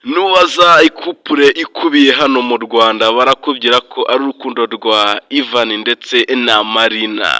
Nubaza i couple ikubiye hano mu Rwanda, barakubwira ko ari urukundo rwa Ivan ndetse na Marina.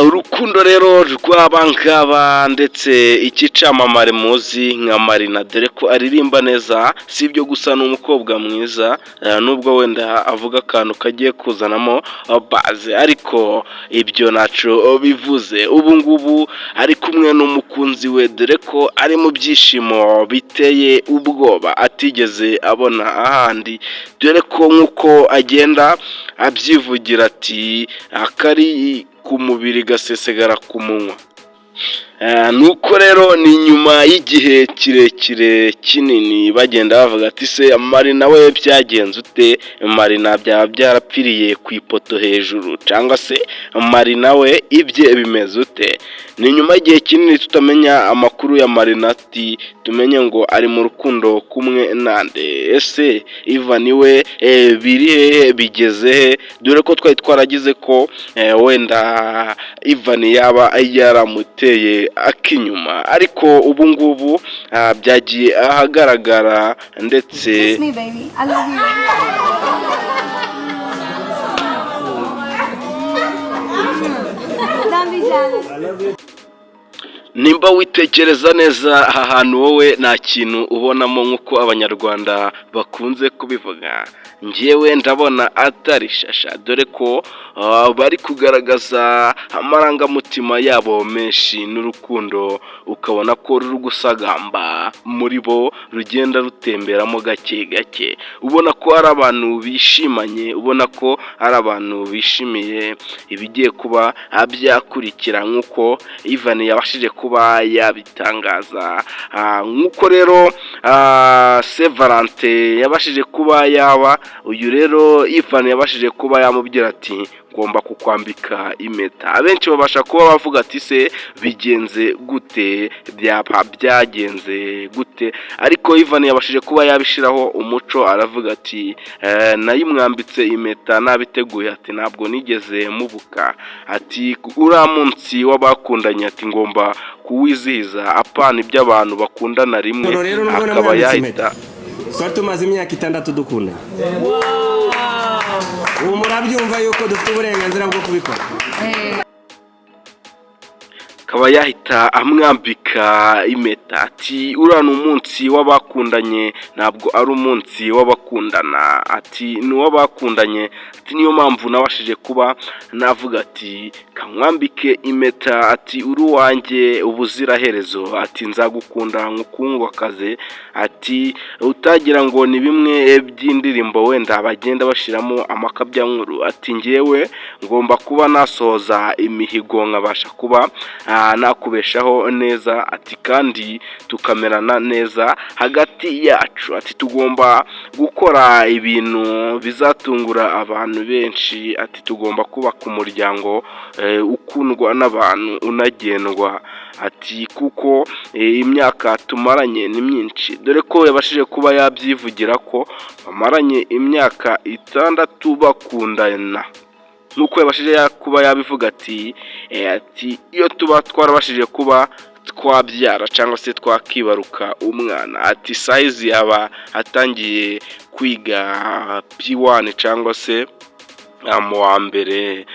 Urukundo rero rw'aba ngaba ndetse iki cyamamare muzi nka Marina, dore ko aririmba neza, si ibyo gusa, ni umukobwa mwiza, nubwo wenda avuga akantu kagiye kuzanamo baze, ariko ibyo ntacyo bivuze. Ubu ngubu ari kumwe n'umukunzi we, dore ko ari mu byishimo biteye ubwoba atigeze abona ahandi, dore ko nk'uko agenda abyivugira ati: "Akari ku mubiri gasesegara ku munwa." Nuko rero ni nyuma y'igihe kirekire kinini bagenda bavuga ati: "Se Marina we byagenze ute? Marina byaba byarapfiriye ku ipoto hejuru, cyangwa se Marina we ibye bimeze ute?" Ni nyuma y'igihe kinini tutamenya amakuru ya Marina, ati tumenye ngo ari mu rukundo kumwe nande? Ese Ivan we biri hehe, bigeze he? Dore ko twari twaragize ko wenda Ivan yaba yaramuteye akinyuma, ariko ubu ngubu byagiye ahagaragara ndetse Kiss me, baby. I love you. Don't be jealous. Nimba witekereza neza, aha hantu wowe nta kintu ubonamo nk'uko Abanyarwanda bakunze kubivuga. Njyewe ndabona atari shasha, dore ko bari kugaragaza amarangamutima yabo menshi n'urukundo, ukabona ko ruri gusagamba muri bo, rugenda rutemberamo gake gake, ubona ko ari abantu bishimanye, ubona ko ari abantu bishimiye ibigiye kuba byakurikira, nk'uko Ivan yabashije kuba yabitangaza. Nk'uko rero Saint Valentin yabashije kuba yaba, uyu rero Ivan yabashije kuba yamubwira ati: "Ngomba kukwambika impeta." Abenshi babasha kuba bavuga ati: "Se bigenze gute? Byaba byagenze gute?" Ariko Ivan yabashije kuba yabishyiraho umuco, aravuga ati: "Nayimwambitse impeta nabiteguye," ati: "Ntabwo nigeze mubuka," ati: "Uriya munsi w'abakundanye," ati: "ngomba kuwizihiza, apana iby'abantu bakundana rimwe." Rero nubwo Akaba namwambitse yahita impeta, twari tumaze imyaka 6 dukundana. Ubu murabyumva yuko dufite uburenganzira bwo kubikora. Akaba yahita amwambika impeta, ati: "Uriya ni umunsi w'abakundanye, ntabwo ari umunsi w'abakundana," ati: "Ni uw'abakundanye," ati: "Niyo mpamvu nabashije kuba navuga ati kamwambike impeta," ati: "Uri uwanjye ubuziraherezo," ati: "Nzagukunda nkukundwakaze," ati: "Utagira ngo ni bimwe by'indirimbo wenda bagenda bashyiramo amakabyankuru," ati: "Ngewe ngomba kuba nasohoza imihigo, nkabasha kuba nakubeshaho neza," ati: "kandi tukamerana neza hagati yacu," ati: "Tugomba gukora ibintu bizatungura abantu benshi," ati: "Tugomba kubaka umuryango ukundwa n'abantu, unagendwa," ati: "Kuko imyaka tumaranye ni myinshi," dore ko yabashije kuba yabyivugira ko bamaranye imyaka 6 bakundana. Nk'uko yabashije kuba yabivuga ati: "Iyo tuba twarabashije kuba twabyara cyangwa se twakibaruka umwana," ati: "size yaba atangiye kwiga P1 cyangwa se mu wa mbere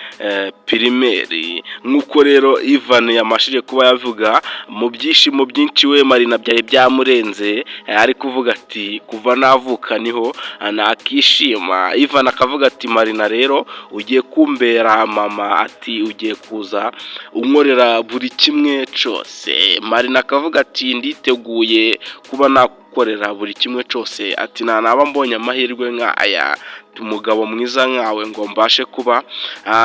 primaire." Nk'uko rero Ivan yamashije kuba yavuga mu byishimo byinshi, we Marina byari byamurenze, ari kuvuga ati: "Kuva navuka niho nakishima." Ivan akavuga ati: "Marina rero ugiye kumbera mama," ati: "Ugiye kuza unkorera buri kimwe cyose." Marina akavuga ati: "Nditeguye kuba nakorera buri kimwe cyose," ati: "Nta naba mbonye amahirwe nk'aya, umugabo mwiza nkawe, ngo mbashe kuba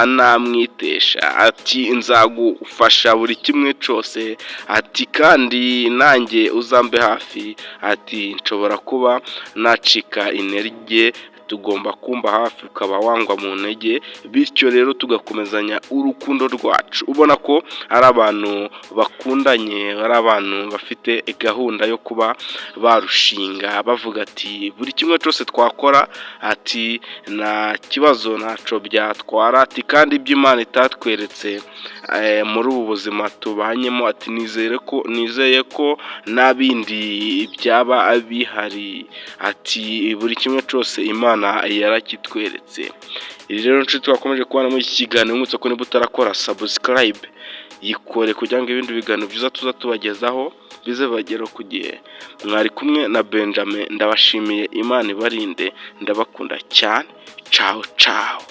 namwitesha," ati: "Nzagufasha buri kimwe cyose," ati: "kandi nanjye uzambe hafi," ati: "Nshobora kuba nacika intege." Tugomba kumba hafi, ukaba wangwa mu ntege, bityo rero tugakomezanya urukundo rwacu. Ubona ko ari abantu bakundanye, ari abantu bafite gahunda yo kuba barushinga, bavuga ati buri kimwe cyose twakora, ati nta kibazo, ntacyo byatwara, ati kandi ibyo Imana itatweretse muri ubu buzima tubanyemo, ati nizere ko, nizeye ko nta bindi byaba bihari, ati buri kimwe cyose Imana yarakitweretse. Iri rero, nshuti twakomeje kubana muri iki kiganiro, nkwibutsa ko niba utarakora subscribe, yikore kugira ngo ibindi biganiro byiza tuza tubagezaho bize bibageraho ku gihe. Mwari kumwe na Benjamin, ndabashimiye, Imana ibarinde, ndabakunda cyane, cawu cawu.